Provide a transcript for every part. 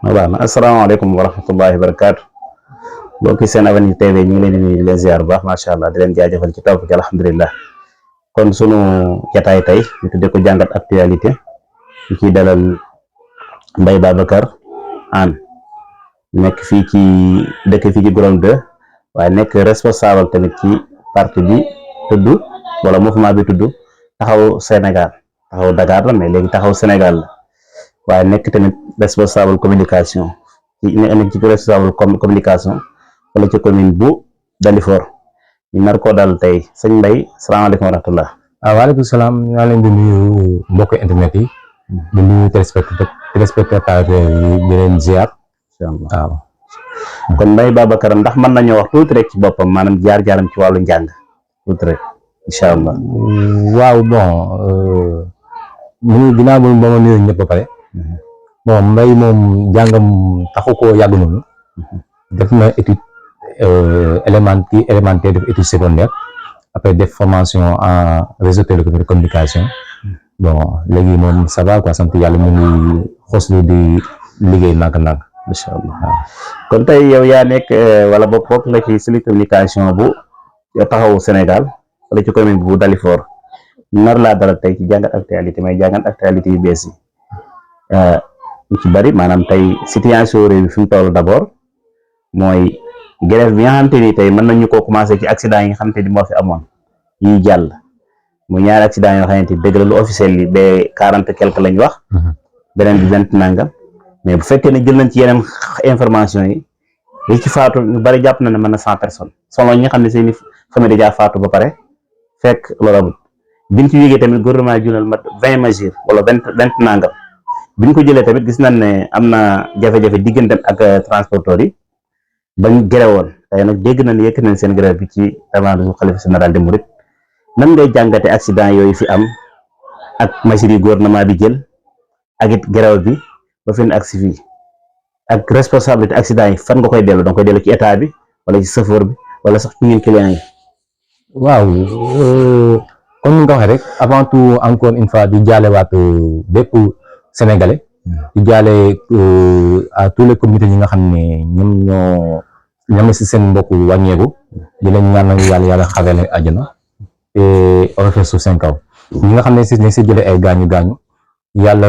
waaw asalaamaaleykum wa rahmatullahi wa barakaatu mbokki seen Avenir TV ñu ngi leen di nuyu di leen ziar bu baax macha allah di leen jaajëfal ci taw bi alhamdulilah kon sunu jataay tey ñu tuddee ko jàngat actualité ñu ciy dalal Mbaye Babacar Hann nekk fii ci dëkk fii ci Gorom 2 waaye nekk responsable tamit ci parti bi tudd wala mouvement bi tudd taxaw Sénégal taxaw Dakar la mais léegi taxaw Sénégal la waaye nekk tamit responsable communication nekk ci responsable communication wala ci commune bu Dalifort ñu nar koo dal tey sëñ Mbaye salaamaaleykum wa rahmatullah. waaleykum salaam ñaa leen di nuyu mbokk internet yi di nuyu téléspectateur yi di leen ziar. waaw kon Mbaye Babacar ndax mën nañoo wax tuuti rek ci boppam maanaam jaar-jaaram ci wàllu njàng tuuti rek incha allah. waaw bon mu ginnaaw ba ma nuyu ñëpp ba pare bon Mbaye moom jàngam taxu koo yàgg noonu def na étude élémentaire def étude secondaire après def formation en réseau télécommunication bon léegi moom ça va quoi sant yàlla mu ngi xoslu di liggéey nànk-nànk incha allah kon tey yow yaa nekk wala bokk nga ci cellule communication bu taxawu Sénégal wala ci commune bu Dalifort nar laa dalal tey ci jàngat actualité may jàngat actualité yu bees yi ñu ci bari maanaam tey situation réew mi fi mu toll d'abord mooy grève bi nga xamante ni tey mën nañu koo commencé ci accident yi nga xamante ni moo fi amoon yi jàll mu ñaari accident yoo xamante ni dëgg la lu officiel li ba 40 quelque lañ wax beneen bi 20 nangam mais bu fekkee ne jël nañ ci yeneen information yi li ci faatu ñu bari jàpp na ne mën na 100 personnes selon ñi nga xam ne seeni famille déjà faatu ba pare fekk loolu amul biñ ci yégee tamit gouvernement yi junal mat 20 mesures wala 20 nangam biñ ko jëlee tamit gis nañ ne am na jafe-jafe diggante ak transporteurs yi bañ grève woon tey nag dégg nañ yëkk nañ seen grève bi ci devant xalifa général des mourides nan ngay jàngate accident yooyu fi am ak mesures yi gouvernement bi jël ak it grève bi ba fi agsi fii ak responsabilité accident yi fan nga koy dellu danga koy dellu ci état bi wala ci chauffeur bi wala sax ci ñun client yi. waaw comme ni nga ko waxee rek avant tout encore une fois di jaalewaat bépp sénégalais di jaale à tous les comités yi nga xam ne ñoom ñoo ñame si seen mbokk wàññeeku di leen ñaanal yàlla xare leen àjjana te oyofal suuf seen kaw ñi nga xam ne si jëlee ay gaañu yàlla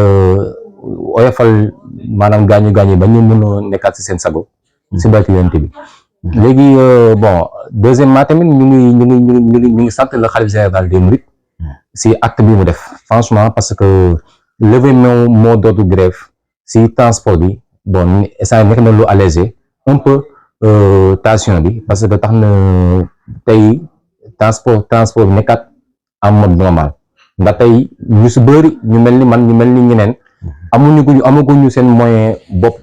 oyofal maanaam gaañu ba ñu mën a nekkaat si seen sago si barke yonent bi léegi bon deuxièmement tamit ñu ngi sant le khalife général des mourides si acte bi mu def franchement parce que lever mot d'ordre grève si transport bi bon ça nekk na lu allégé un peu tension bi parce que tax na tey transport bi nekkat en mode normal ndax tey ñu si bëri ñu mel ni man ñu mel ni ñeneen amaguñu seen moyen bopp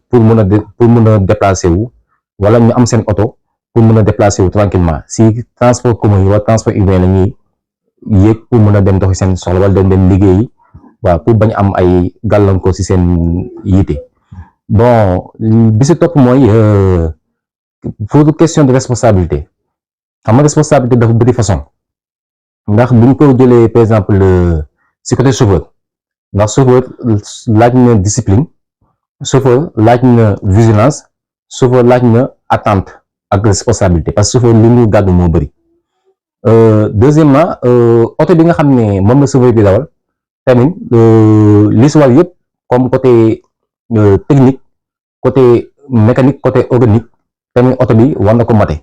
pour mën a déplacer wu wala ñu am seen oto pour mën a déplacer wu tranquillement si transport commun yi wala transport urbain la ñuy yéeg pour mën a dem doxi seen soxla wala dem liggéeyi waaw pour bañ am ay gàllankoor si seen yiite bon bi si topp mooy pour question de responsabilité xam nga responsabilité dafa bëri façon ndax buñ ko jëlee par exemple si côté chauffeur ndax chauffeur laaj na discipline chauffeur laaj na vigilance chauffeur laaj na attente ak responsabilité parce que chauffeur li mu gàddu moo bëri deuxièmement oto bi nga xam ne moom la chauffeur bi dawal tamit li si war yëpp comme côté technique côté mécanique côté organique tamit oto bi war na ko mate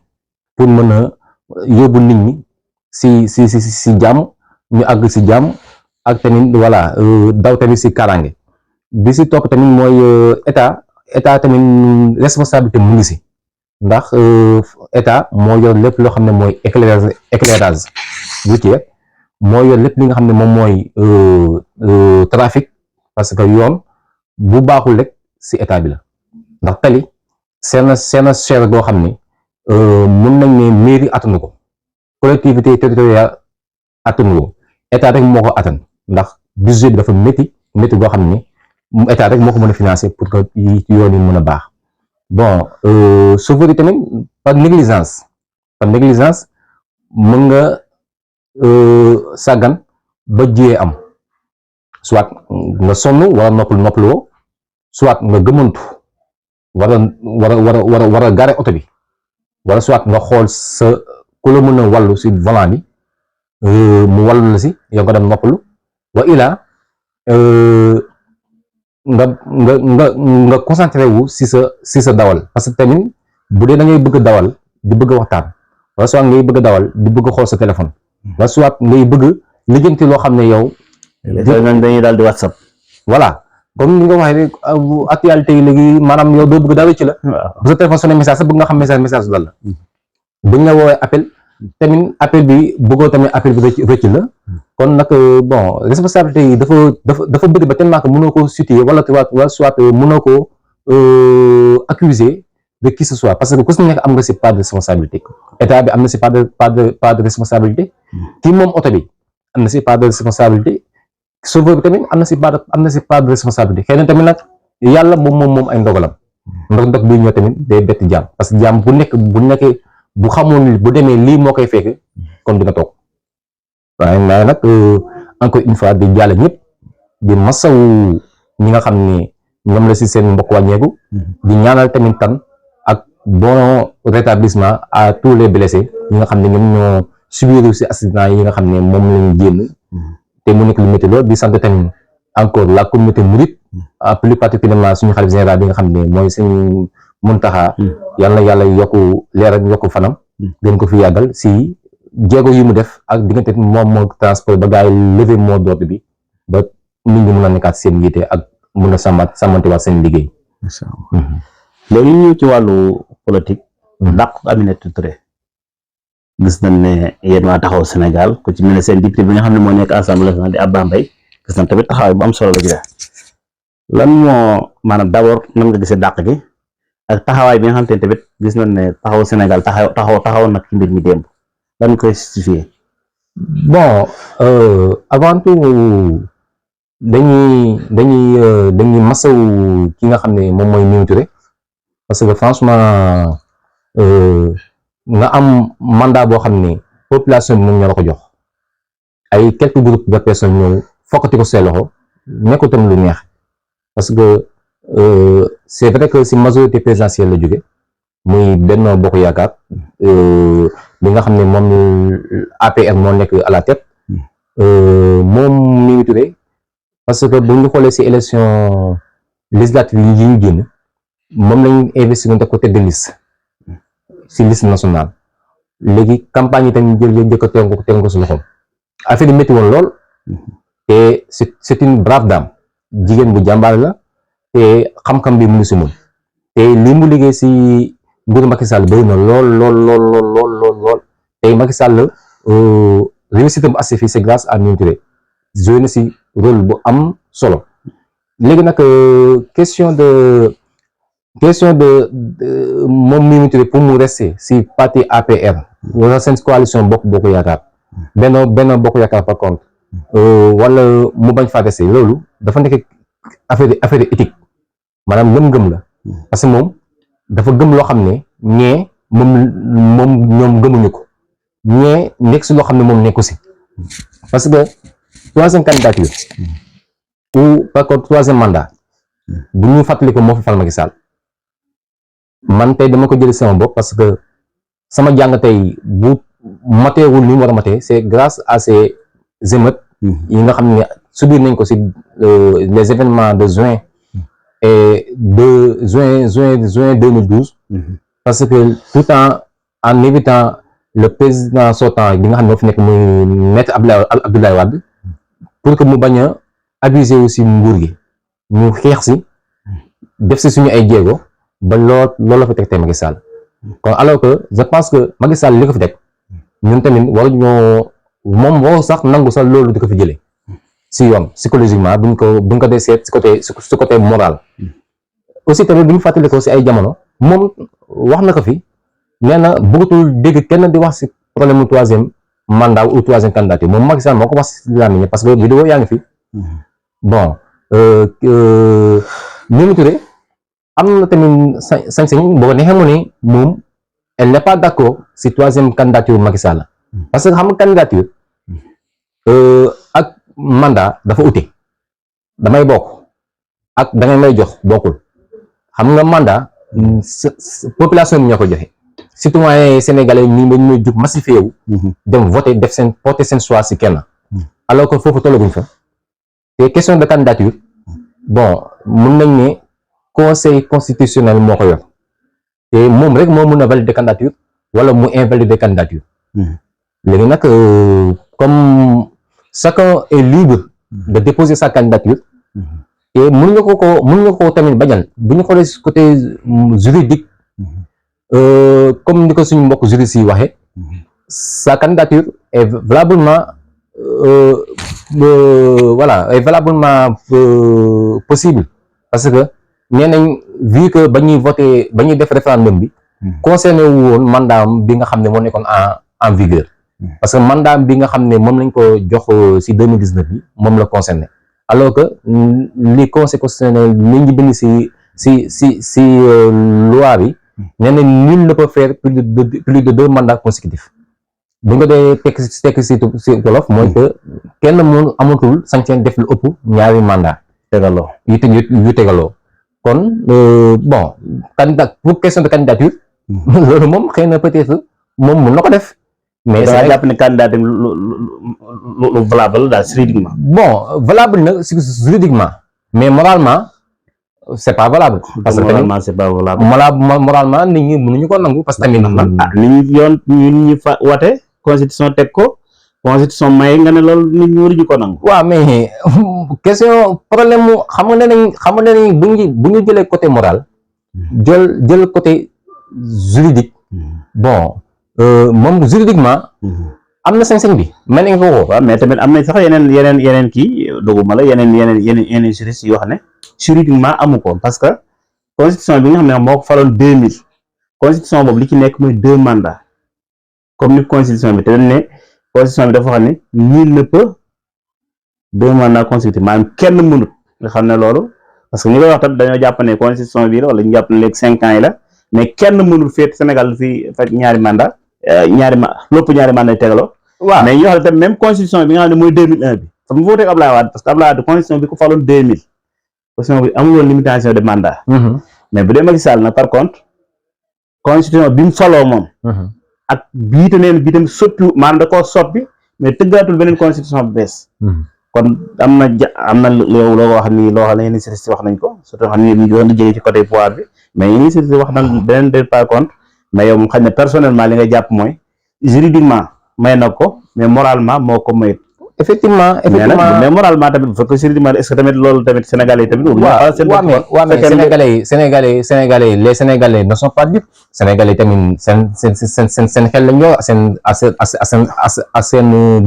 pour mën a yóbbu nit ñi si jàmm ñu àgg si jàmm ak tamit voilà daw tamit si kaaraange bi si topp tamit mooy état tamit responsabilité mu ngi si ndax état moo yor lépp loo xam ne mooy éclairage routier moo yor lépp li nga xam ne moom mooy trafic parce que yoon bu baaxul rek si état bi la ndax tali seen cher goo xam ne mën nañ ne mairie attanu ko collectivité territoriale attanu ko état rek moo ko attan ndax budget bi dafa métti goo xam ne état rek moo ko mën a financer pour que yoon yi mën a baax bon chauffeur yi tamit par négligence mën nga sàggan ba jiyee am soit nga sonn wala noppalu woo soit nga gëmantu war a garer oto bi wala soit nga xool sa ku la mën a wàllu si volant bi mu wàllu la si yow nga dem noppalu wa ilaa nga concentré wu si sa dawal parce que tamit bu dee da ngay bëgg dawal di bëgg waxtaan wala soit ngay bëgg dawal di bëgg xool sa téléphone wala soit ngay bëgg lijjanti loo xam ne yow dañuy daal di WhatsApp. voilà comme ni nga waxee actualité yi léegi maanaam yow doo bëgg daa wécc la bu sa téléphone sonné message sax bëgg nga xam message dal la buñ la woowee appel tamit appel bi bëggoo tamit appel bi rëcc la kon nag bon responsabilité yi dafa bëri ba tellement que mënoo ko situer wala soit mënoo ko accuser de qui ce soit parce que ku si nekk am nga si part de responsabilité état bi am na si part de responsabilité kii moom oto bi am na si part de responsabilité chauffeur bi tamit am na si part de responsabilité xëy na tamit nag yàlla moom ay ndogalam ndog buy ñëw tamit day bett jaam parce que jaam bu nekkee bu xamoon bu demee lii moo koy fekk kon dina toog waaye nag encore une fois di jàll ñëpp di masawu ñi nga xam ne ñoom la si seen mbokk wàññeeku di ñaanal tamit tan ak bon rétablissement à tous les blessés ñi nga xam ne ñoom ñoo subiru si accident yi nga xam ne moom lañu génn te mu nekk lu métti lool di sant tamit encore la communauté mouride plus particulièrement suñu xalif général bi nga xam ne mooy suñu Muntaxa yàlla yokku leer ak yokku fanam gën ko fi yàggal si jéego yi mu def ak diggante moom moo transport ba gars yi lever mot d'ordre bi ba nit ñi mun a nekkaat seen yitte ak mun a sàmmantewaat seen liggéey. léegi ñu ñëw ci wàllu politique. dàq Aminata Touré gis nañ ne yéen waa taxaw Sénégal ku ci mel ne seen député bi nga xam ne moo nekk assemblée nationale di Abba Mbaye gis nañ tamit taxawaay bu am solo la ji lan moo maanaam d'abord nan nga gisee dàq gi ak taxawaay bi nga xam te ne tamit gis nañ ne taxaw Sénégal taxaw nag ci mbir mi démb lan koy justifier. bon avant tout dañuy masawu ki nga xam ne moom mooy Mimi Touré parce que franchement nga am mandat boo xam ne population bi moom ñoo la ko jox ay quelques groupes de personnes ñëw fokkati ko see loxo nekkul tam lu neex parce que c'est vrai que si majorité présidentielle la jóge muy Benno Bokk Yaakaar li nga xam ne moom APR moo nekk à la tête moom Mimi Touré parce que bu ñu xoolee si élection législative yi ñu génn moom lañ investir def ko tête de liste si liste nationale léegi campagne yi tamit jël njëkk a tegoon ko si loxoom affaire yi métti woon lool te c'est une brave dame jigéen bu jàmbaar la te xam-xam bi mu ngi si moom te li mu liggéey si nguuru Macky Sall bëri na lool te Macky Sall réussite bu assez fii c'est grâce à Mimi Touré joué na si rôle bu am solo léegi nag question de moom Mimi Touré pour mu rester si parti APR wala seen coalition Bokk Yaakaar Benno Bokk Yaakaar par contre wala mu bañ fa rester loolu dafa nekk affaire éthique maanaam ngëm-ngëm la parce que moom dafa gëm loo xam ne ñee ñoom gëmuñu ko ñee nekk si loo xam ne moom nekku si parce que troisième candidature ou par contre troisième mandat bu ñu fàttali ko moo fa fal Macky Sall man tey dama ko jëlee sama bopp parce que sama jàng tey bu mateewul ni mu war a matee c'est grâce à ces émeutes yi nga xam ne subir nañ ko si les événements de juin et de juin 2012 parce que tout en évitant le président sortant bi nga xam ne moo fi nekk muy maître Abdoulaye Wade pour que mu bañ a abuser aussi nguur gi ñu xeex si def si suñu ay jéego ba loolu la fa teg tey Macky Sall kon alors que je pense que Macky Sall li ko fi teg ñun tamit waru sax nangu sax loolu di ko fi jëlee si yoon psychologiquement buñ ko dee seet si côté moral aussi tamit bu ñu fàttali ko si ay jamono moom wax na ko fi nee na bëggatul dégg kenn di wax si problème mu troisième mandat ou troisième candidature moom Macky Sall moo ko wax si làmmiñ parce que vidéo yaa ngi fi bon Mimi Touré am na tamit sañ-sañ boo neexee mu ne moom elle n'est pas d'accord si troisième candidature Macky Sall parce que xam nga candidature ak mandat dafa ute damay bokk ak da ngay may jox bokkul xam nga mandat population bi ñoo ko joxe citoyen sénégalais ñi dañu may jug massifié wu dem voter def seen porter seen choix si kenn alors que foofu tollaguñ fa te question de candidature bon mun nañ ne conseil constitutionnel moo ko yor te moom rek moo mun a valider candidature wala mu invalider candidature léegi nag comme chacun est libre de déposer sa candidature te mun nga ko tamit bañal bu ñu xoolee si côté juridique comme ni ko suñu mbokk juriste yi waxee sa candidature est valablement possible parce que nee nañ vu que ba ñuy voté ba ñuy def référendum bi concerné wu woon mandat bi nga xam ne moo nekkoon en vigueur parce que mandat bi nga xam ne moom lañ ko jox si 2019 bi moom la concerné alors que li conseil constitutionnel li ñu bind si loi bi nee na nul ne peut faire plus de 2 mandats consécutifs bu nga dee tekk si wolof mooy que kenn mu amatul sañ-sañ def lu ëpp ñaari mandat tegaloo yu tegaloo kon bon candidat pour question de candidature loolu moom xëy na peut-être moom mun na ko def mais da jàpp ne candidat lu valable daal juridiquement bon valable na juridiquement mais moralement c'est pas valable parce que moralement c'est pas valable moralement nit ñi mënuñu ko nangu parce que tamit li ñu yoon ñun ñi fa wate constitution teg ko constitution may nga ne loolu nit ñi waruñu ko nangu waaw mais question problème mu xam nga ne nañ bu ñu jëlee côté moral jël côté juridique bon moom juridiquement am na sañ-sañ bi mel ni nga ko woo waaw mais tamit am na sax yeneen kii doguma la yeneen juristes yi wax ne juridiquement amu ko parce que constitution bi nga xam ne moo ko faloon 2000 constitution boobu li ci nekk mooy 2 mandats comme ni constitution bi te dañ ne constitution bi dafa xam ne nul ne peut 2 mandats consécutifs maanaam kenn mënut nga xam ne loolu parce que ñu koy wax tamit dañoo jàpp ne constitution bi la wala ñu jàpp ne léegi 5 ans yi la mais kenn mënul féet Sénégal fii faj ñaari mandat lépp ñaari mandat yi tegaloo waaw mais ñu wax tamit même constitution bi nga xam ne mooy 2001 bi fa mu voté Abdoulaye Wade parce que Abdoulaye Wade constitution bi ko faloon 2000 constitution bi amul woon limitation de mandat mais bu dee Macky Sall nag par contre constitution bi mu faloo moom ak bii tam soppi maanaam da koo soppi mais tëggaatul beneen constitution bu bees kon am na loo wax ni loo xam ne yenn services wax nañ ko surtout xam ne ñu doon jege ci côté pouvoir bi mais yenn services wax nañ beneen de par contre mais yow moom xam ne personnellement li nga jàpp mooy juridiquement may na ko mais moralement moo ko mayut effectivement mais moralement tamit bu fekkee juridiquement est-ce que tamit loolu tamit sénégalais yi tamit waaw mais sénégalais les sénégalais ne sont pas dupes sénégalais tamit seen xel lañ yor seen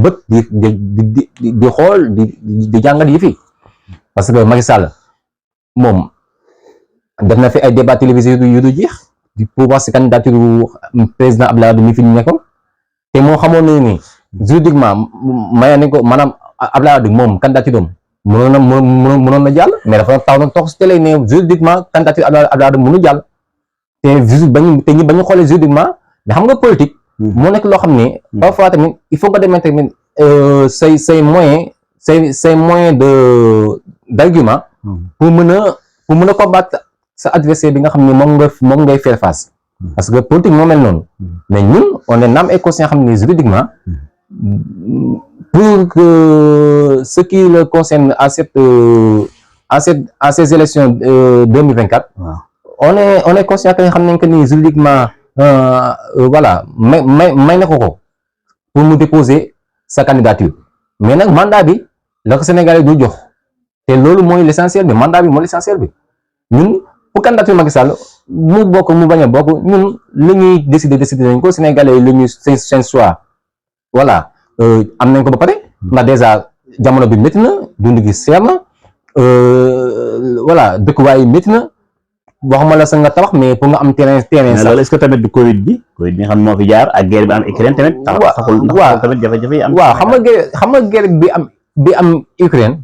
bët di xool di jàngat yi fi parce que Macky Sall moom def na fi ay débat télévisé yu du jeex di pouvoir si candidature président Abdoulaye Wade mi fi ñu nekkoon te moo xamoon ne ni juridiquement maya nañ ko maanaam Abdoulaye Wade moom candidature am mënoon na jàll mais dafa taw na toog si télé ne juridiquement candidature Abdoulaye Wade mënu jàll te ñi bañu xoolee juridiquement mais xam nga politique moo nekk loo xam ne parfois tamit il faut nga demee tamit say moyen d'argument pour mën a combattre sa adversaire bi nga xam ne moom ngay faire face parce que politique moo mel noonu mais ñun on est âme et conscient xam ne juridiquement pour que ce qui le concerne à ces élections 2024 on est conscient que xam nañ que ni juridiquement voilà may na ko pour mu déposer sa candidature mais nag mandat bi la ko Sénégalais du jox te loolu mooy l'essentiel bi mandat bi mooy l'essentiel bi ñun pour candidature Macky Sall mu bokk mu bañ a bokk ñun li ñuy décider nañ ko Sénégalais yi li ñuy seen choix voilà am nañ ko ba pare ndax déjà jamono bi métti na dund gi seer na voilà dëkkuwaay yi métti na waxuma la sa nga tabax mais pour nga am terrain sax loolu est-ce que tamit du Covid bi nga xam moo fi jaar ak guerre bi am Ukraine tamit waaw tamit jafe-jafe yi am waaw xam nga guerre bi am Ukraine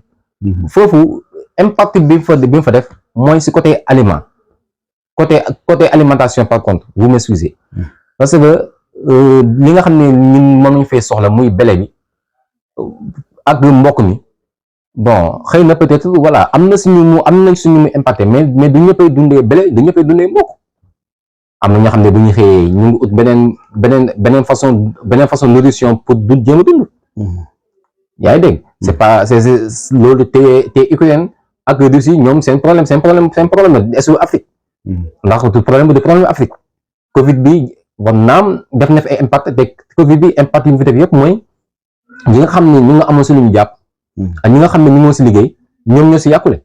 foofu impact bi mu fa def mooy si côté aliment côté alimentation par contre vous m'excusez parce que li nga xam ne ñun moom lañu fay soxla muy blé bi ak mbokk mi bon xëy na peut-être voilà am na suñu mu impacté mais du ñëppay dundee bële du ñëppay dundee mbokk am na ñoo xam ne bu ñu xëyee ñu ngi ut beneen façon nourrition pour du jéem a dund. yaa ngi dégg. c'est loolu te Ukraine ak Russie ñoom seen problème la est Afrique. ndax du problème Afrique. Covid bi war naam def na fi ay impact te Covid bi impact yu mu fi def yëpp mooy ñi nga xam ne ñu nga amoon si lu ñu jàpp. ak ñi nga xam ne ñu ngi si liggéey ñoom ñoo si yàqule.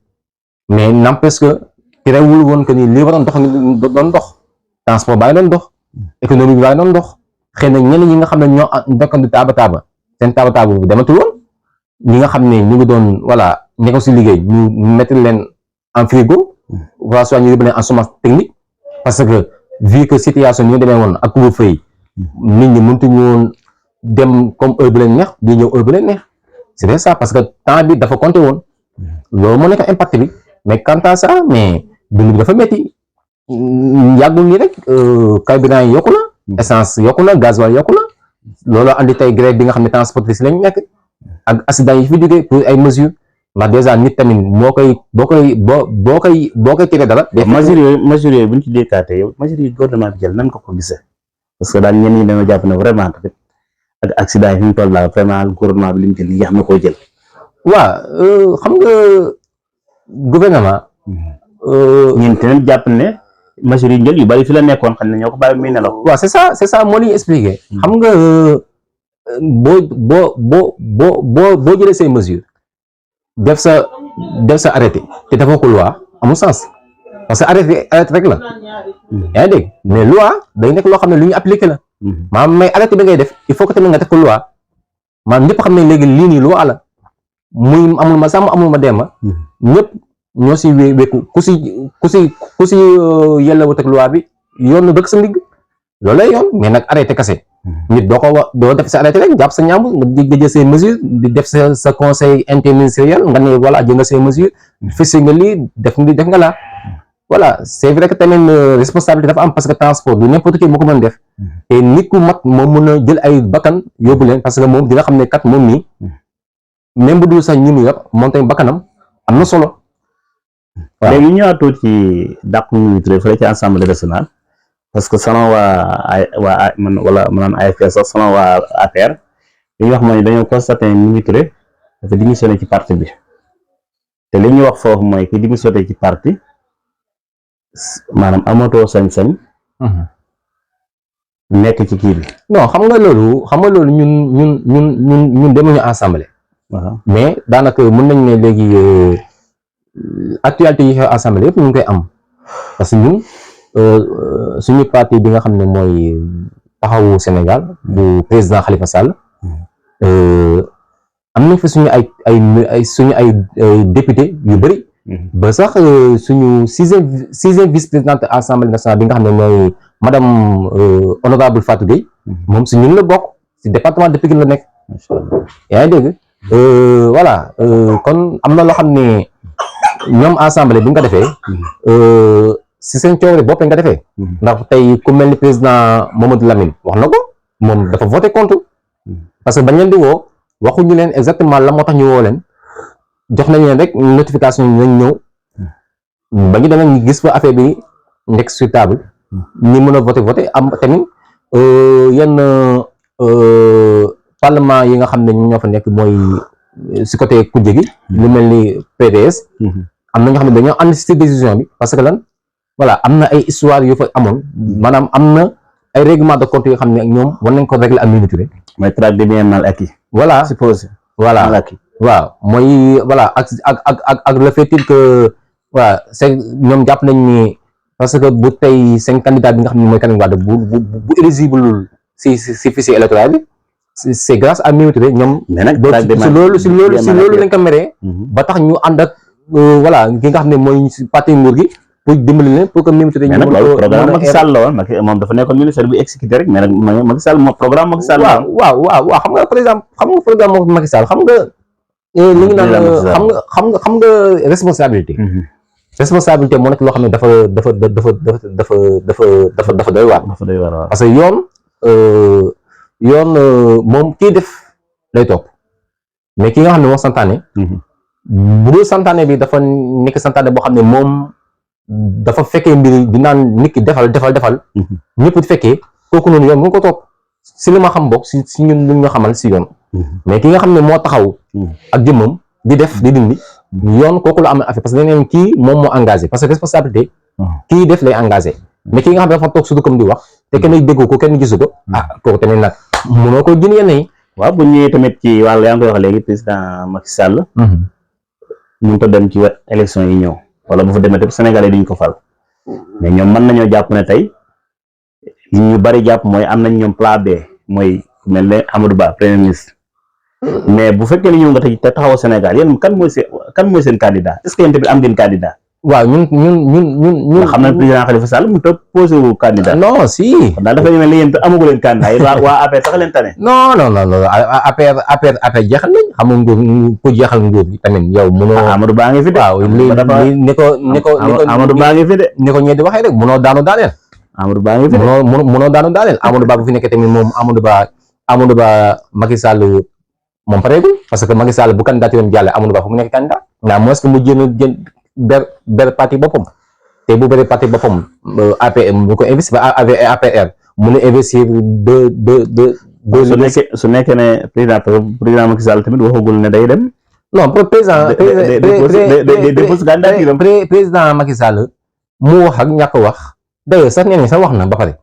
mais n'empêche que terewul woon que ni li waroon doon dox transport baa ngi doon dox économie bi baa ngi doon dox xëy na ñenn ñi nga xam ne ñoo nekkoon di taaba seen taaba bu dematul woon ñi nga xam ne ñu ngi doon voilà nekkoon si liggéey ñu mettre leen en frigo wala soit ñu yóbbu leen en chômage technique parce que vu que situation ñu demee woon ak couvre-feu yi nit ñi mëntuñu woon dem comme heure bu leen neex di ñëw heure bu leen neex c'est ça parce que temps bi dafa compté woon loolu moo nekk impact bi mais quant à ça mais dund bi dafa métti yàggul nii rek carburant yi yokku na essence yokku na gasoil yokku na loolu andi tey grève bi nga xam ne transporteur si lañ nekk ak accident yi fi jógee pour ay mesures ndax déjà nit tamit boo koy tere dara. mesures yooyu bu ñu ci dékkaatee yow mesures yi gouvernement bi jël nan ko gisee parce que daal ñenn ñi dañoo jàpp ne vraiment tamit ak accident yi fi mu toll daal vraiment gouvernement bi li mu jël yéex na koo jël. waaw xam nga gouvernement. ñun tamit jàpp ne mesures yi njël yu bari fi la nekkoon xam ne ñoo ko bàyyi muy nelaw. waaw c'est ça moo li ñu expliqué. xam nga boo jëlee say mesures def sa arrêté te dafa ko loi amul sens parce que arrêté rek la. yaa ngi dégg mais loi day nekk loo xam ne lu ñu appliqué la. maanaam may arrêté bi ngay def il faut que tamit nga def ko loi maanaam ñëpp xam ne léegi lii nii loi la muy amul ma sàmm amul ma demma ñëpp ñoo si wékku ku si yellawut ak loi bi yoon na dëkk sa ndigg loolu lay yoon mais nag arrêté kase nit doo def sa arrêté rek jàpp sa ñaambu nga jël ses mesures di def sa conseil interministériel nga ne voilà jël nga ses mesures fixé nga lii def nga laa voilà c'est vrai que tamit responsabilité dafa am parce que transport du n'importe qui moo ko mën def te nit ku mat moom mën a jël ay bakkan yóbbu leen parce que moom dina xam ne kat moom nii même bu dul sax ñi mu yor moom tamit bakkanam am na solo. waaw léegi ñëwaatoo ci dàqu militaire fële ci assemblée nationale parce que selon man AFP sax selon waa APR li ñuy wax mooy dañoo constaté militaire dafa démissionné ci parti bi te li ñuy wax foofu mooy ki démissionné ci parti maanaam amatoo sañ-sañ nekk ci kii bi. non xam nga loolu ñun demuñu assemblée. waaw mais daanaka mën nañ ne léegi actualité yi xew assemblée yëpp ñu ngi koy am parce que ñun suñu parti bi nga xam ne mooy taxawu Sénégal bu président Khalifa Sall am nañ fa suñu ay député yu bëri. ba sax suñu sixième vice-présidente assemblée nationale bi nga xam ne mooy madame honorable Fatou Gueye moom si ñun la bokk si département de Pikine la nekk. yaa ngi dégg voilà kon am na loo xam ne ñoom assemblée bi nga ko defee si seen cooware bopp nga defee ndax tey ku mel ni président Mamadou Lamine wax na ko moom dafa voté contre parce que bañ leen di woo waxuñu leen exactement la moo tax ñu woo leen jox nañ leen rek notification yi nañ ñëw ba ñu demee ñu gis fa affaire bi nekk sur table ñi mën a voté am tamit yenn parlement yi nga xam ne ñoo fa nekk mooy si côté kujje gi lu mel ni PDS am na ñoo xam ne dañoo ànd si décision bi parce que lan voilà am na ay histoire yu fa amoon maanaam am na ay règlement de compte yoo xam ne ak ñoom war nañ ko régler ak Mimi Touré mooy traque des biens mal acquis voilà supposé voilà mal acquis waaw mooy voilà ak le fait que waaw c'est ñoom jàpp nañ ni parce que bu tey seen candidat bi nga xam ne mooy Karim Wade bu éligible si fichier électoral bi c'est grâce à Mimi Touré ñoom mais nag si loolu lañ ko meree ba tax ñu ànd ak voilà ki nga xam ne mooy parti nguur gi pour dimbali leen pour que Mimi Touré ñu loolu programme Macky Sall la woon moom dafa nekkoon ministère bu exécuté rek mais nag Macky Sall moom programme Macky Sall waaw xam nga par exemple programme Macky Sall xam nga li ñu naan xam nga responsabilité moo nekk loo xam ne dafa doy waar parce que yoon moom kii def lay topp mais ki nga xam ne moo santaane bu dul santaane bi dafa nekk santaane boo xam ne moom dafa fekkee mbiri di naan nit ki defal ñëpp di fekkee kooku noonu yoon mu ko topp si li ma xam bokk si ñun lu ñu xamal si yoon mais ki nga xam ne moo taxaw ak jëmmam di def di dindi yoon kooku la am affaire parce que dañu kii moom moo engagé parce que responsabilité kii def lay engagé mais ki nga xam ne dafa toog su dëkkam di wax te kenn déggu ko kenn gisu ko kooku tamit nag mënoo ko jën yenn yi waaw bu ñëwee tamit ci wàll yaa ngi koy wax léegi président Macky Sall mënut a dem ci élection yi ñëw wala bu fa demee tamit Sénégalais duñ ko fal mais ñoom mën nañoo jàpp ne tey li ñu bari jàpp mooy am nañ ñoom plan B mooy mel ne Amadou Ba premier ministre mais bu fekkee ne ñëw nga tey te taxaw Sénégal yéen kan mooy seen candidat est-ce que yéen tamit am ngeen candidat waaw ñun nga xam ne président Khalifa Sall mu toog posé wu candidat non si daal dafa mel ni yéen amagu leen candidat yéen waa APR sax leen tane non APR jeexal nañ xam nga nguur ku jeexal nguur gi tamit yow mënoo Amadou Ba ngi fi de waaw li ni ko Amadou Ba ngi fi de ni ko ñee di waxee rek mënoo daanu daaneel Amadou Ba ngi fi de mënoo daanu daaneel Amadou Ba bu fi nekkee tamit moom Amadou Ba Macky Sall moom pareegul parce que Macky Sall bu candidature am jàlle Amadou Ba fu mu nekk candidat ndax mooy que mu jël ber parti boppam te bu bere parti boppam APR mu ko investir ba APR mun a investir su nekkee ne président Macky Sall tamit waxagul ne day dem non président Macky Sall mu wax ak ñàkk wax d'ailleurs sax nee nañ sax wax na ba pare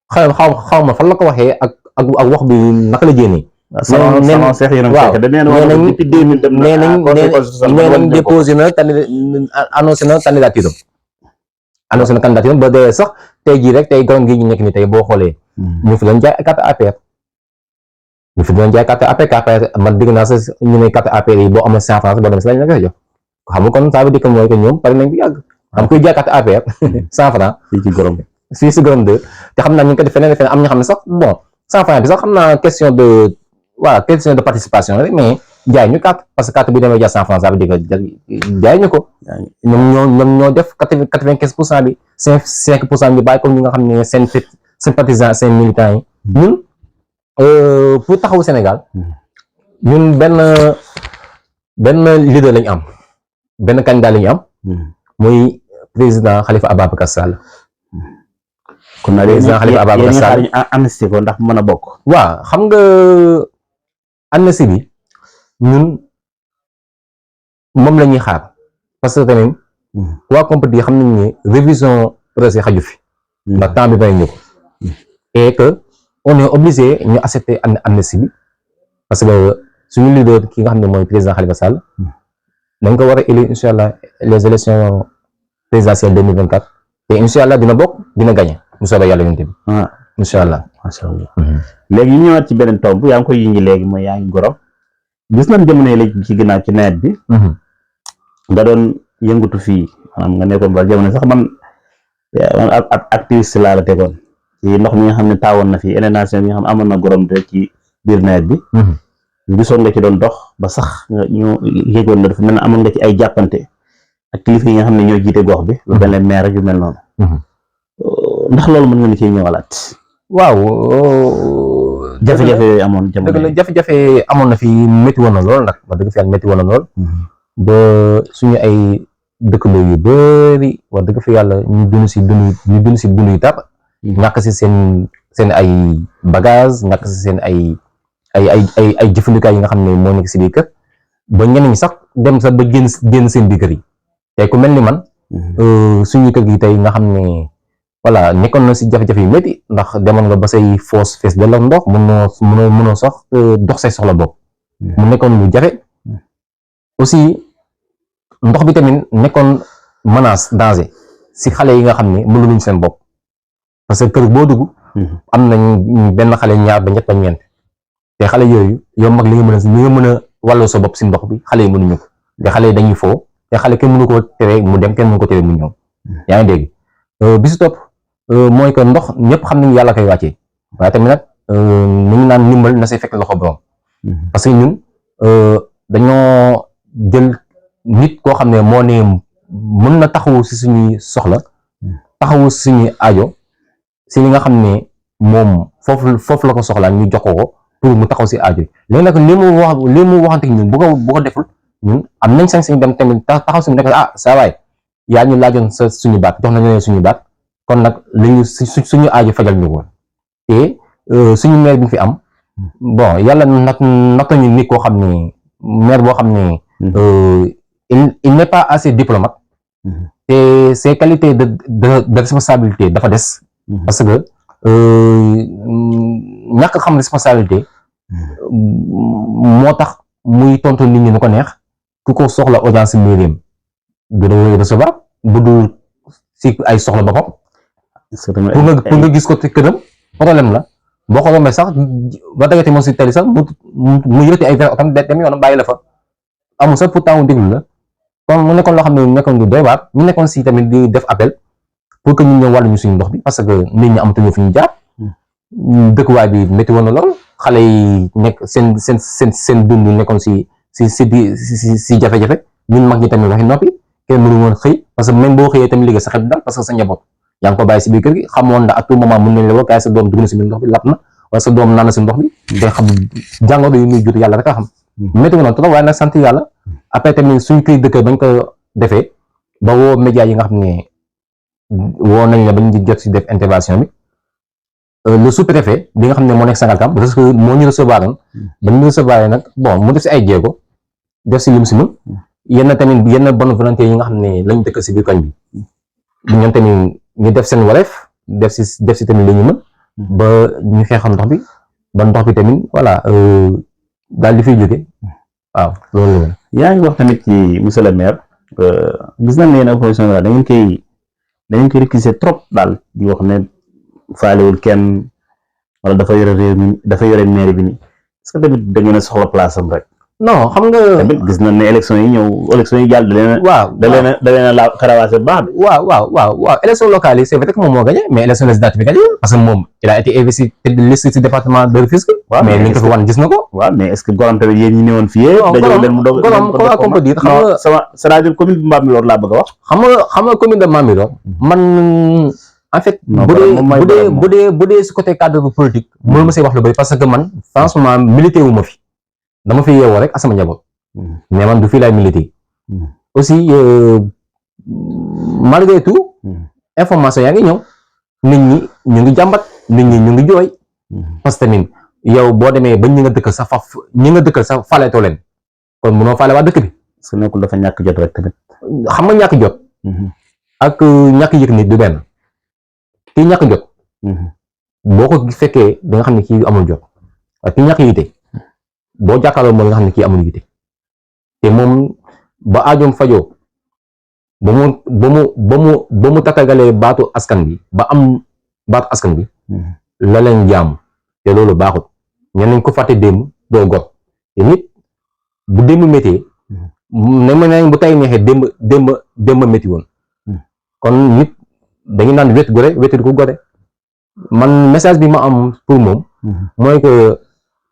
xaw ma fan la ko waxee ak wax bi naka la jénnee nee nañ déposé na annoncé na candidature ba dee sax tey jii rek tey gorom gi ñu nekk ni tey boo xoolee ñu fi doon jaay carte APR man dégg naa sax ñu ne carte APR yi boo amee 100 francs boo demee si lañ la koy jox xam nga kon ça veut dire que mooy que ñoom pare nañ bu yàgg am koy jaay carte APR 100 francs fii si gorom de te xam naa ñu ngi ko def feneen am ñoo xam ne sax bon 100 francs bi sax xam naa question de participation rek mais jaay ñu carte parce que carte bu demee jar 100 francs ça veut dire que jaay ñu ko ñoom ñoo def 95% bi 5% bi bàyyi comme ñi nga xam ne seen sympathisants seen militants yi ñun pour taxawu Sénégal ñun benn leader lañu am benn candidat lañu am muy président Khalifa Ababacar Sall kon nag président Khalifa Ababacar Sall amnistie ko ndax mën a bokk waaw xam nga amnistie bi ñun moom la ñuy xaar parce que tamit waa compétit xam nañ ne révision projet xaju fi ndax temps bi may ñëw et que on est obligé ñu accepter amnistie bi parce que suñu leader ki nga xam ne mooy président Khalifa Sall dañ ko war a élire incha allah les élections présidentielles 2024 te incha allah dina bokk dina gagné mu soobee yàlla yonent bi incha allah macha allah léegi ñu ñëwaat ci beneen tomb yaa ngi koy yëngi léegi mooy yaa ngi Gorom gis nañ jamono léegi ci ginnaaw ci nawet bi nga doon yëngatu fii maanaam nga nekkoon ba jamono sax man ab activiste laa la tegoon ci ndox mi nga xam ne taawoon na fii inondation bi nga xam ne amoon na Gorom de ci biir nawet bi gisoon nga ci doon dox ba sax ñu yéegoon la dafa mel ne amoon nga ci ay jàppante ak kilifa yi nga xam ne ñoo jiite gox bi lu mel ne maire yu mel noonu ndax loolu mën nga ni ciy ñëwalaat waaw jafe-jafe yooyu amoon jamono dëgg la jafe-jafe amoon na fi métti woon na lool nag wax dëgg fi yàlla métti woon na lool ba suñu ay dëkkandoo yu bëri wax dëgg fi yàlla ñu dund si dund yu tar ñàkk si seen ay bagage ñàkk si seen ay jëfandikaay yi nga xam ne moo nekk si biir kër ba ñenn ñi sax dem sax ba génn seen biir kër yi tey ku mel ni man suñu kër gi tey nga xam ne voilà nekkoon na si jafe-jafe yu métti ndax demoon nga ba say foos fees dell ak ndox mënoo sax dox say soxla bopp mu nekkoon lu jafe aussi ndox bi tamit nekkoon menace danger si xale yi nga xam ne mënuluñ seen bopp parce que kër boo dugg am nañ benn xale ñaar ba ñett ba ñeent te xale yooyu yow mag li nga mën a wàllu sa bopp si ndox bi xale yi mënuñu ko te xale yi dañuy foo te xale kenn mënu ko tere mu dem kenn mënu ko tere mu ñëw yaa ngi dégg bi si topp mooy que ndox ñëpp xam nañu yàlla koy wàccee waaye tamit nag ñu ngi naan ndimbal na say fekk loxo borom parce que ñun dañoo jël nit koo xam ne moo ne mën na taxawu si suñuy soxla taxawu si suñuy aajo si li nga xam ne moom foofu la ko soxlaa ñu jox ko pour mu taxaw si aajo léegi nag li mu waxante ñun bu ko deful ñun am nañ sañ-sañ dem tamit taxaw suñu nekk saa waay yaa ñu laajoon suñu baat jox nañu leen suñu baat kon nag li suñu aajo fajal ñu ko te suñu maire bi fi am bon yàlla nattañu nit koo xam ne maire boo xam ne il n'est pas assez diplomate te ses qualités de responsabilité dafa des parce que ñàkk xam responsabilité moo tax muy tontu nit ñi nu ko neex ku ko soxla audience mairie du la recevoir bu dul si ay soxla boppam pour nga gis ko te këram problème la boo ko rombee sax ba dagate moom si tali sax mu yëkkati ay verre otam dem yoonam bàyyi la fa amul sax pourtant mu déglu la kon mu nekkoon loo xam ne nekkoon du doy waar ñu nekkoon si tamit di def appel pour que ñu ñëw wàllu ñu suñu ndox bi parce que nit ñi amatuñu fi ñu jaar dëkkuwaay bi métti woon na lool xale yi nekk seen dund nekkoon si jafe-jafe ñun mag ñi tamit waxi noppi kenn mënu woon xëy parce que même boo xëyee tamit liggéey sa xel dal parce que sa njaboot yaa ngi ko bàyyi si biir kër gi xamoon na à tout moment mën nañ la woo kaay sa doom dugg na si biir ndox bi lap na wala sa doom naan na si ndox bi day xam jàngoro yu muy jur yàlla rek a xam métti woon na trop waaye nag sant yàlla après tamit suñu këy dëkk bañ ko defee ba woo média yi nga xam ne woo nañ la bañ jot si def intervention bi le sous-préfet bi nga xam ne moo nekk Sangalkam parce que moo ñu recevoir ba ñu recevoir nag bon mu def si ay jéego def si lim si mun yenn tamit yenn bonne volonté yi nga xam ne lañ dëkk si biir koñ bi ñoom tamit ñu def seen wareef def si tamit li ñu mën ba ñu xeexal ndox bi ba ndox bi tamit voilà daal di fiy jóge waaw loolu la. yaa ngi wax tamit ci monsieur le maire gis nañ ne yéen opposition daal da ngeen koy récuser trop daal di wax ne faalewul kenn wala dafa yore réew mi dafa yore maire bi ni est-ce que tamit da ngeen a soxla place am rek. non xam nga tamit gis nañ ne élection yi jàll da leen a la karawaase bu baax de. waaw élection locale yi c'est vrai que moom moo gagné mais élection législative bi gagné parce que moom il a été investi tête de liste ci département de Rufisque. mais li nga ko fi wan gis na ko. waaw mais est-ce que gorom tamit yéen ñi newoon fii yëpp. dañoo leen mu doog gorom comment on peut dire xam nga c'est-à-dire commune bu Bambilor laa bëgg a wax. xam nga commune de Bambilor man en fait bu dee si côté cadre politique mënu ma see wax lu bëri parce que man franchement milité wu ma fi dama fi yeewoo rek asama njaboot mais man du fii laay milité aussi malgré tout information yaa ngi ñëw nit ñi ñu ngi jàmbat nit ñi ñu ngi jooy parce que tamit yow boo demee ba ñi nga dëkkal sax faleetoo leen kon mënoo fale waa dëkk bi su nekkul dafa ñàkk jot rek tamit xam nga ñàkk jot ak ñàkk yëg nit du benn kii ñàkk jot boo ko fekkee da nga xam ne kii amul jot ak kii ñàkk yite boo jàkkaarloo moom nga xam ne kii amul yite te moom ba aajoom fajoo ba mu takkagalee baatu askan bi ba am baatu askan bi la leen jaam te loolu baaxut ñeneen ko fàtte démb doo got te nit bu démb méttee ne ma ne bu tay neexee démb métti woon kon nit dañu naan wét gore wétu ko gore man message bi ma am pour moom mooy que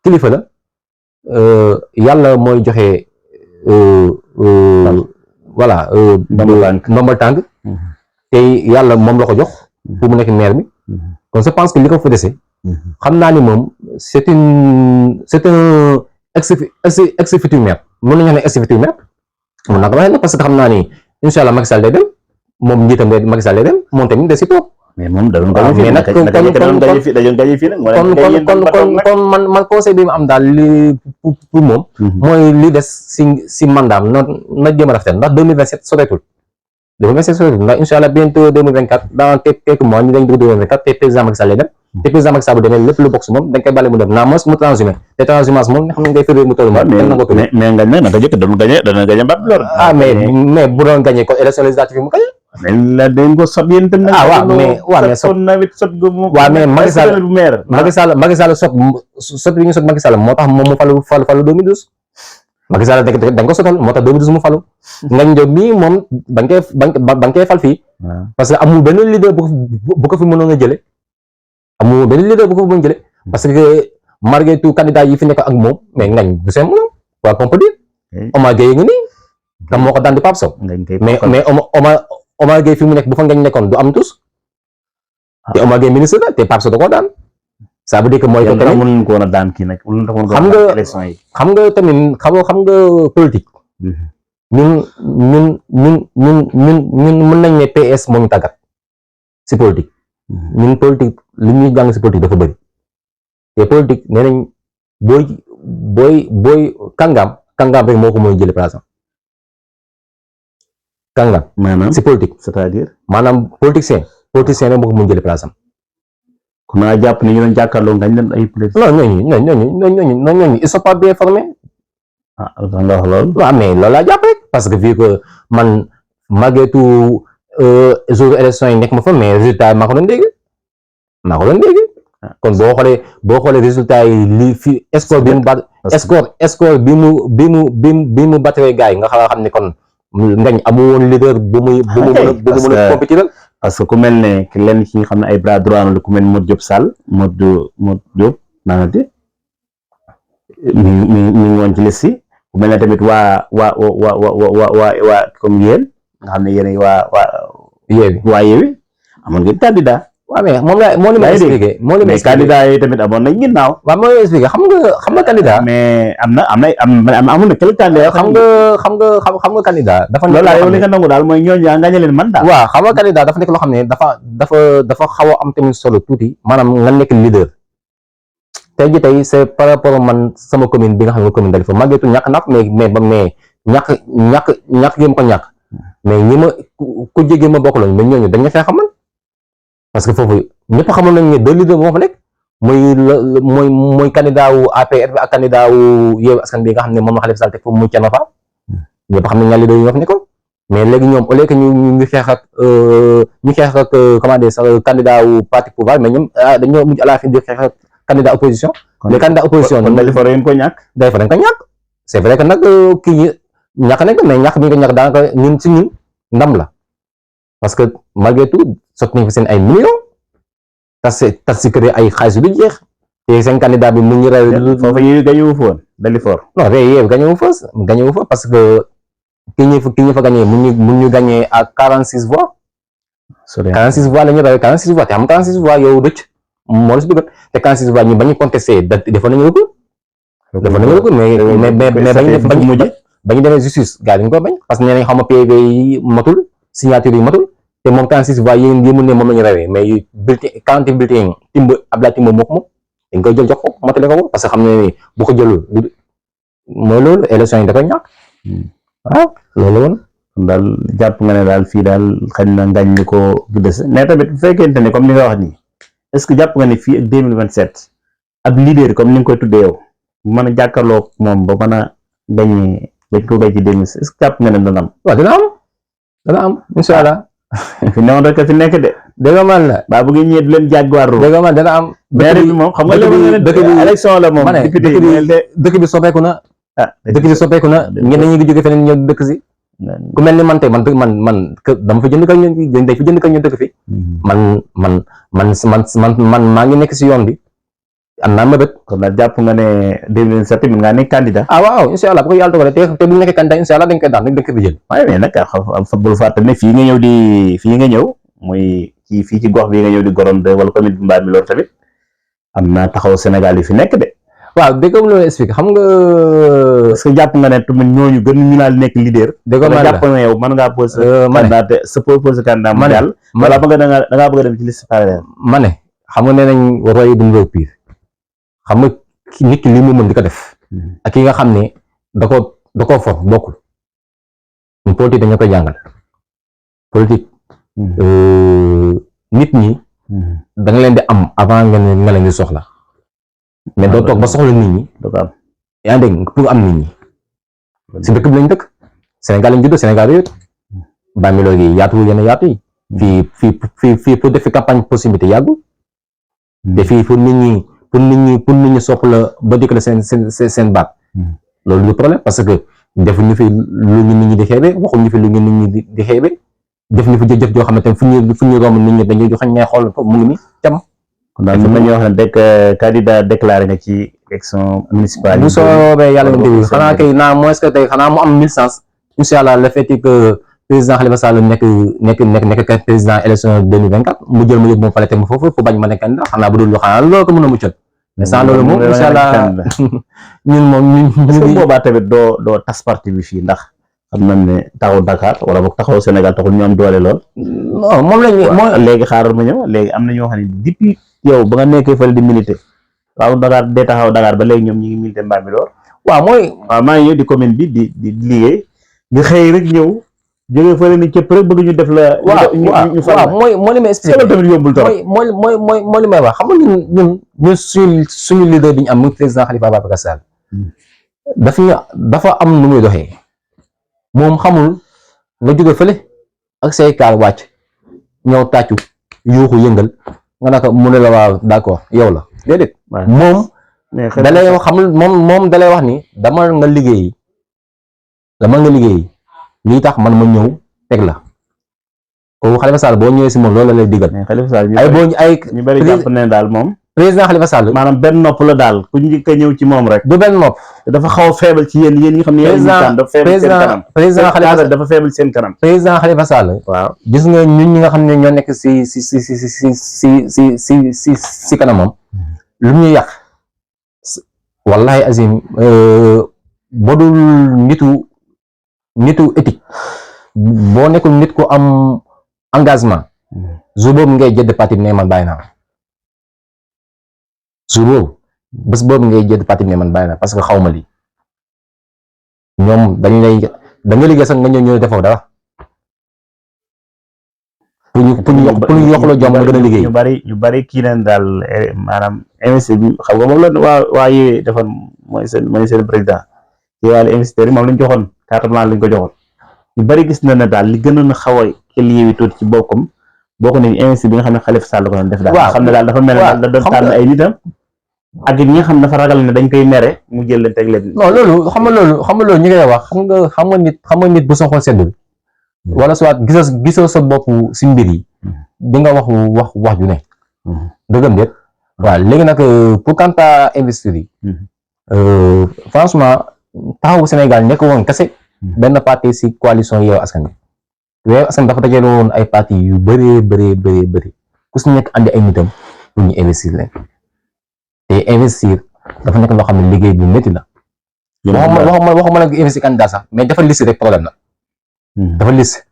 kilifa la yàlla mooy joxe voilà ndombal tànk te yàlla moom la ko jox pour mu nekk maire bi kon je pense que li ko fa dese xam naa ni moom c'est un ex-futur maire mën nañu wax ne ex-futur maire mun naa ko waxee nag parce que xam naa ni incha allah Macky Sall day dem moom njiitam de Macky Sall day dem moom tamit des si toog mais moom da doon gañe fii kon man conseil bi ma am daal li pour moom mooy li des si mandaam na jëm a rafetal ndax 2027 soreetul ndax incha allah bientôt 2024 dans quelques mois ñu dañ dugg 2024 te président Macky Sall lay dem te président Macky Sall bu demee lépp lu bokk si moom dañ koy bàle mu dem naa mos mu transhumé te transhumance moom nga xam ne ngay féré mu toll moom kenn na ko tudd mais ngañ nag naka jëkk dana gañe Bambilor mais bu doon gagné kon élection législative mu gañe la dañ ko sot yéen tam waaw mais sot nawet sot go waaw mais Macky Sall sot bi ñu sot Macky Sall moo tax moom mu falu 2012 Macky Sall dañ ko sotal moo tax 2012 mu falu Ngagne Diop mii moom bañ koy fal fii parce que amul benn leader bu ko fi mënoon a jële amul benn leader bu ko fi mënoon jële parce que malgré tout candidat yi fi nekk ak moom mais Ngagne du seen moom quoi qu'on peut dire Omar Gueye ngi nii tam moo ko daan di Pape Sow mais Omar Gueye fi mu nekk bu fa Ngagne nekkoon du am tous te Omar Gueye ministre la te Pape Sow da koo daan ça veut dire que mooy ko tamit mënuñ ko woon a daan kii nag xam nga tamit xam nga politique ñun mën nañ ne PS moo ñu tàggat si politique ñun politique li ñuy jàng si politique dafa bëri te politique nee nañ booy kàngaam rek moo ko mooy jële place am kàngaam maanaam si politique c'est-à-dire maanaam politicien rek moo ko mooy jële place am ku naa jàpp ne ñu doon jàkkaarloo ngañ leen ay politique non ñooñu ils sont pas bien formés ah nga wax loolu waaw mais loolu laa jàpp rek parce que vu que man malgré tout jour élection yi nekk ma fa mais résultat yi maa ko doon dégg kon boo xoolee résultat yi li fi score bi mu bat score bi mu battre gars yi nga xam ne kon ngañ amu woon leader bu mu mën a compétir parce que ku mel ne lenn ci nga xam ne ay bras droit la ku mel ne Modou Diop Sall Modou Diop naanati mi ngi woon ci liste yi ku mel ne tamit waa comme yéen nga xam ne yéen waa Yewwi amoon ngeen candidat waaw mais moo li ma expliqué mais candidat yi tamit amoon nañ ginnaaw waaw moo li ma expliqué xam nga candidat mais amul na quel candidat xam nga candidat dafa loolu laa yow li nga nangu daal mooy ñooñu yaa ngañe leen man daal waaw xam nga candidat dafa nekk loo xam ne dafa xaw a am tamit solo tuuti maanaam nga nekk leader tey ji tey c'est par rapport man sama commune bi nga xam ne commune Dalifort màggeetu ñàkk naaf mais ñàkk gi ma ko ñàkk mais ñi ma ku jege ma bokk lañ mais ñooñu dañ nga fee xamal parce que foofu ñëpp xamal nañ ne deux leaders moo fa nekk mooy candidat wu APR bi ak candidat wu Yewwi Askan bi nga xam ne moom la Khalifa Sall teg foofu muy Thierno Fall ñëpp xam ne ñaar leaders yi ñoo fa nekkoon mais léegi ñoom au lieu que ñu xeex ak comment dire sax candidat wu parti pouvoir mais ñoom dañoo mujj à la fin di xeex ak candidat opposition les candidats opposition Dalifort yéen ko ñàkk c'est vrai que nag kii ñi ñàkk nañ ko mais ñàkk bi ñu ko ñàkk daanaka ñun si ñun ndam la parce que malgré tout sotti nañ fa seen ay millions tas si kër ay xaalis du jeex te seen candidat bi mu ngi raw foofu Yewwi gañewu fa woon Dalifort non Yewwi gañewu fa parce que ki ñu fa gagné mu ñu gagné à 46 voix 46 voix la ñu rawee 46 voix te xam 46 voix yow dëcc moo la si dugal te 46 voix ñi ba ñu contesté defoon nañu recours mais bañu demee justice gars yi dañu ko bañ parce que nee nañ xaw ma PV yi matul signature yi matul te moom 46 voix yi mu ne moom la ñu rawee mais bulletin 40 bulletin Abdoulaye Timbo moo ko moom dañ koy jël jox ko matale ko parce que xam ne ni bu ko jëlul mooy loolu élection yi da koy ñàkk waaw loolu woon daal jàpp nga ne daal fii daal xëy na ngañ li ko gis mais tamit bu fekkente ne comme li nga wax nii est-ce que jàpp nga ne fii ak 2027 ab leader comme ni nga koy tuddee yow bu mën a jàkkaarloo moom ba mën a gañee bañ ko gañ ci 2027 est-ce que jàpp nga ne dana am waaw dana am incha allah fi newoon rek fi nekk de dëgg man la baa bëgg ñëwee du leen jàgguwaaroo dëgg man dana am maire bi moom xam nga dëkk bi élection la moom dëkk bi soppeeku na ñenn ñi ngi jóge feneen ñëw dëkk si ku mel ni man tey man dama fa jënd kër ñun day fi jënd kër ñun dëkk fi man maa ngi nekk si yoon bi am naa mëbët kon nag jàpp nga ne 2027 mën ngaa nekk candidat waaw incha allah bu ko yàlla dogalee te bu nekkee candidat incha allah dañ koy daan dañ dëkk bi jël waaye mais nag fa bul fàtte ne fii nga ñëw muy fii ci gox bi nga ñëw di Gorom de wala commune bi Mbambilor tamit am na taxaw Sénégal yi fi nekk de waaw dégg nga loolu expliqué xam nga est-ce que jàpp nga ne tamit ñooñu gën ñu naa nekk leader dégg nga jàpp nga yow mën ngaa posé candidat sa posé candidat mondial wala da ngaa bëgg a dem ci liste parallèle ma ne xam nga nee nañ roy duñ roy pire xam nga nit ki li mu mën di ko def ak ki nga xam ne da koo for bokkul politique dañu koy jàngal politique nit ñi da nga leen di am avant nga leen di soxla mais doo toog ba soxla nit ñi yaa ngi dégg pour am nit ñi si dëkk bi lañ dëkk Sénégal lañ juddoo Sénégal yëpp Bambilor gi yaatuwul yenn yaatu yi fii pour def campagne possibilité yàggul te fii pour nit ñi soxla ba dikkale seen baat loolu du problème parce que defuñu fi lu ñu nit ñi di xeebe waxuñu fi lu ñu nit ñi di xeebe def ñu fi jëf joo xamante ne fu ñu romb nit ñi dañuy joxe ñay xool mu ngi nii cam kon daal mën nañu wax ne candidat déclaré nga ci élection municipale bu soobee yàlla ñu déglu xanaa kay naa moins que tey xanaa mu am 1000 sens incha allah le fait que président Khalifa Sall nekk président élection 2024 mu jël ma yóbbu moom fale teg ma foofu fu bañ ma nekk candidat xanaa bu dul lu xanaa loolu ko mën a muccal mais sans loolu moom incha allah ñun moom parce que boobaa tamit doo tas parti bi fii ndax xam nañ ne taxaw Dakar wala boog taxaw Sénégal taxul ñu am doole lool. non moom lañ léegi xaaral ma ñëw léegi am na ñoo xam ne depuis yow ba nga nekkee fële di militer waaw Dakar dee taxaw Dakar ba léegi ñoom ñi ngi militer Bambilor. waaw maa ngi ñëw di commune bi di liggéey nga xëy rek ñëw jógee fële ni cëpp rek bëgg ñu def la. waaw mooy li may expliqué tamit yombul trop. mooy li may wax xam nga ñun suñu leader bi ñu am muy président Khalifa Ababacar Sall dafa am nu muy doxee moom xamul nga jóge fële ak say kaar wàcc ñëw tàccu yuuxu yëngal nga naka mu ne la waaw d'accord yow la déedéet moom dalay wax xamul moom dalay wax ni dama nga liggéey lii tax man ma ñëw teg la kooku Khalifa Sall boo ñëwee si moom loolu la lay digal Khalifa Sall ñu bari jàpp ne daal moom président Khalifa Sall maanaam benn nopp la daal ku njëkk a ñëw ci moom rek du benn nopp dafa xaw a faible ci yéen ñi xam ne président Khalifa Sall dafa faible seen kanam président Khalifa Sall waaw gis nga ñun ñi nga xam ne ñoo nekk si kanamam lu ñu yàq wallahi azim bodul nitu éthique boo nekkul nit ku am engagement jour boobu ngay jëdd parti bi ne man bàyyi naa jour boobu bés boobu ngay jëdd parti bi ne man bàyyi naa parce que xaw ma lii ñoom dañu lay da nga liggéey sax nga ñëw defoo dara pour ñu yokkaloo jom nga gën a liggéey ñu bari kii neen daal maanaam investi bi xam nga moom la waa yi defoon mooy seen président ci wàllu investisseurs yi moom lañ joxoon carte blanche lañ ko joxoon ñu bari gis na ne daal li gënoon a xaw a xel yeewi tuuti ci boppam bokk nañ investi bi nga xam ne Khalifa Sall ko doon def daal xam ne daal dafa mel ne da doon tànn ay nitam ak ñi nga xam dafa ragal ne dañ koy mere mu jël leen teg leen non loolu xam nga loolu ñi ngay wax xam nga nit bu sa xol seddul wala soit gisoo sa bopp si mbir yi di nga wax ju ne dëggam déet waaw léegi nag pour quant à investir yi franchement taxawu Sénégal nekk woon kese benn parti si coalition Yewwi Askan Wi Yewwi Askan dafa dajale woon ay parti yu bëri ku si nekk andi ay nitam pour ñu investir leen te investir dafa nekk loo xam ne liggéey bu métti la waxuma nag investir candidat sax mais dafa liste rek problème la dafa liste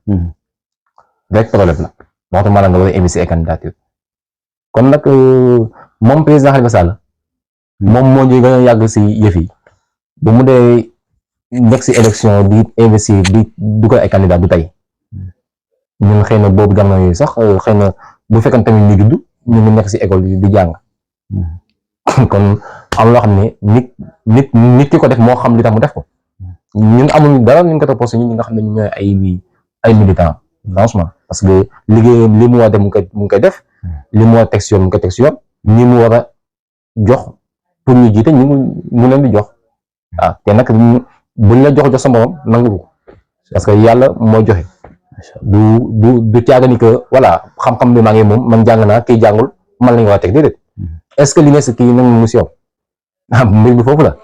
rek problème la waxtu ma la nga war a investir ay candidature kon nag moom président Khalifa Sall moom moo ñu gën a yàgg si yëf yi bu mu dee nekk si élection di investir di dugal ay candidat du tey ñun xëy na boobu jamono yooyu sax xëy na bu fekkoon tamit ñu judd ñu ngi nekk si école di jàng kon am loo xam ne nit ki ko def moo xam li tax mu def ko ñun amuñu dara ñu ko toppoo ñi nga xam ne ñu ñooy ay militants franchement parce que liggéeyam li mu war a def mu ngi koy def li mu war a teg si yoon mu ngi koy teg si yoon ñi mu war a jox pour ñu jiite mu leen di jox waaw te nag buñ la jox sa morom nangu ko parce que yàlla moo joxe du caaga ni que voilà xam-xam bi maa ngi moom man jàng naa kii jàngul man la ñu war a teg déedéet est-ce que li nga si kii nag mu si yow mbir bi foofu la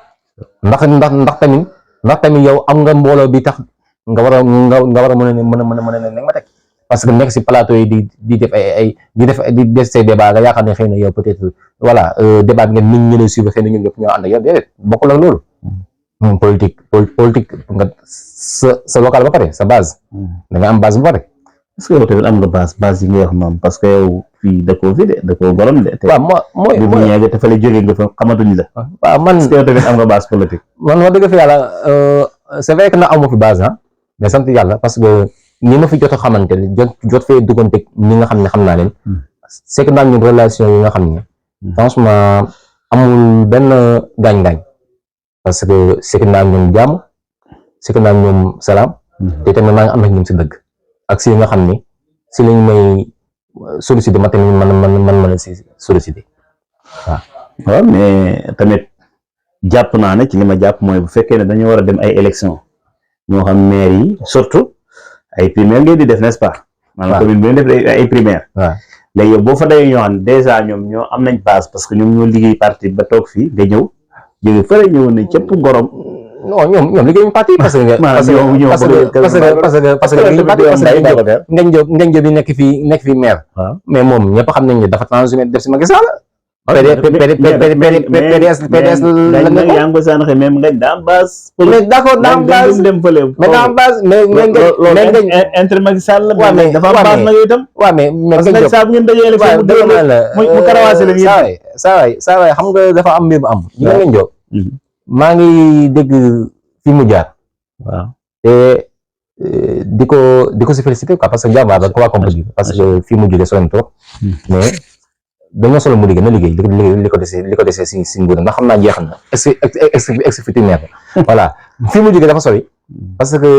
ndax tamit yow am nga mbooloo bi tax nga war a mën a ne ma teg parce que nekk si plateau yi di def di def say débat nga yaakaar ne xëy na yow peut-être voilà débat bi ngeen nit ñi lay suivre xëy na ñoom ñëpp ñoo ànd ak yow déedéet bokkul ak loolu politique nga sa local ba pare sa base da nga am base ba pare est-ce que yow tamit am nga base yi nga wax noonu parce que yow fii dëkkoo fi de dëkkoo borom de waaw mooy ñeege te fa la jógee nga fa xamatuñ la waaw man est-ce que yow tamit am nga base politique man wax dëgg fi yàlla c'est vrai que na amu fi base mais sant yàlla parce que ñi ma fi jot a xamante ne jot fee duggante ñi nga xam ne xam naa leen c'est que daal ñu relation yi nga xam ne franchement amul benn gaañ-gaañ parce que c'est que naa ñoom jàmm c'est que naa ñoom salaam te tamit maa ngi am ak ñoom si dëgg ak si nga xam ne si lañ may solliciter ma tamit man ma si solliciter waaw mais tamit jàpp naa ne ci li ma jàpp mooy bu fekkee ne dañu war a dem ay élection ñoo xam maire yi surtout ay primaire ngeen di def n'est-ce pas maanaam commune bi def ay primaire léegi yow boo fa dayee ñoo xam déjà ñoom ñoo am nañ base parce que ñoom ñoo liggéey parti ba toog fii nga ñëw jóge fële ñëwoon nañ cëpp gorom non ñoom liggéeyuñu parti parce que ngañ job bi nekk fii maire mais moom ñëpp xam nañ ne dafa transhumé def si Macky Sall PDS la nag nekkoon. yaa ngi ko sànq même ngañ daa am base mais d'accord daa am base dem fële mais daa am base mais loolu intérêt Macky Sall la waaw mais dafa am base nag itam waaw mais parce que nag saa bu ngeen dajee élection waaw mu dëgg dugal la mu karawaase leen yéen saa waay xam nga dafa am mbir bu am ñu nga jox maa ngi dégg fi mu jaar waaw te di ko si félicité quoi parce que jàmbaar la quoi comme parce que fi mu jógee solo trop mais dañoo solo mu liggéey na liggéey li ko desee si nguuram ndax xam naa jeexal na exécutif neex voilà fi mu jógee dafa sori parce que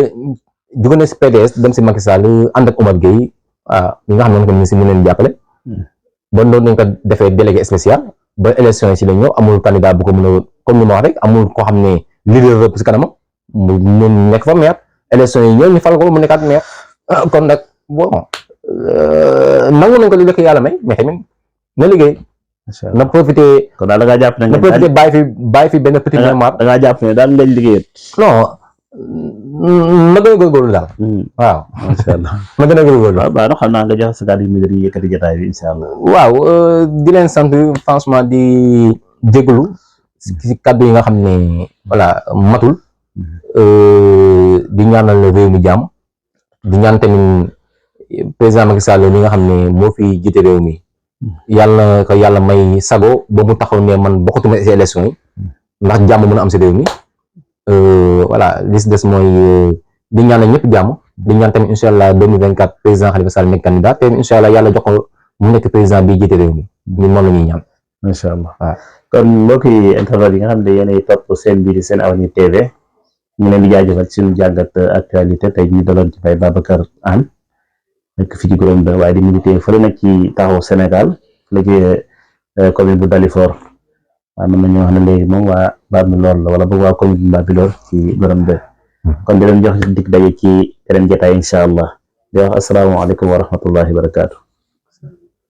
jóge na si PDS dem si Macky Sall ànd ak Omar Gueye waaw ñi nga xam ne ko si mën leen jàppale ba noonu nañ ko defee délégué spécial ba élection yi si la ñëw amul candidat bu ko mën a comme ni ma wax rek amul koo xam ne leader rëpp si kanamam mu nekk fa maire élection yi ñëw ñu fal ko mu nekkaat maire kon nag bon nangu nañ ko li lekk yàlla may mais tamit na liggéey na profité kon daal da ngaa jàpp ne na profité bàyyi fi benn petit mémoire da ngaa jàpp ne daal ngañ liggéeyat non na gën a góorgóorlu daal waaw macha allah na gën a góorgóorlu waaw baax na xam naa nga jox sa kàddu yu mujj yi yëkkati jotaay bi incha allah waaw di leen sant franchement di jégalu si kàddu yi nga xam ne voilà matul di ñaanal réew mi jàmm di ñaan tamit président Macky Sall li nga xam ne moo fi jiite réew mi yàlla na ko yàlla may sago ba mu taxaw ne man bokkatuma si élection yi ndax jàmm mën a am si réew mi voilà li si des mooy di ñaanal ñëpp jàmm di ñaan tamit incha allah 2024 président Khalifa Sall nekk candidat te incha allah yàlla jox ko mu nekk président bi jiite réew mi ñun moom la ñuy ñaan. incha allah waaw kon mbokki internet yi nga xam ne yéenay topp seen biir Sen Avenir TV ñu leen di jaajëfal ci suñu jàngat actualité tey ñu daloon ci Baye Babacar Hann nekk fii ci Gorom ba waaye di milité fële nag ci taxawu Sénégal fële ci commune bu Dalifort waaw mën nañu wax ne léegi moom waa Bambilor la wala boog waa commune bu Bambilor ci Gorom ba kon di leen jox dig daje ci yeneen jotaay incha allah di wax asalaamaaleykum wa rahmatullahi wa barakaatu.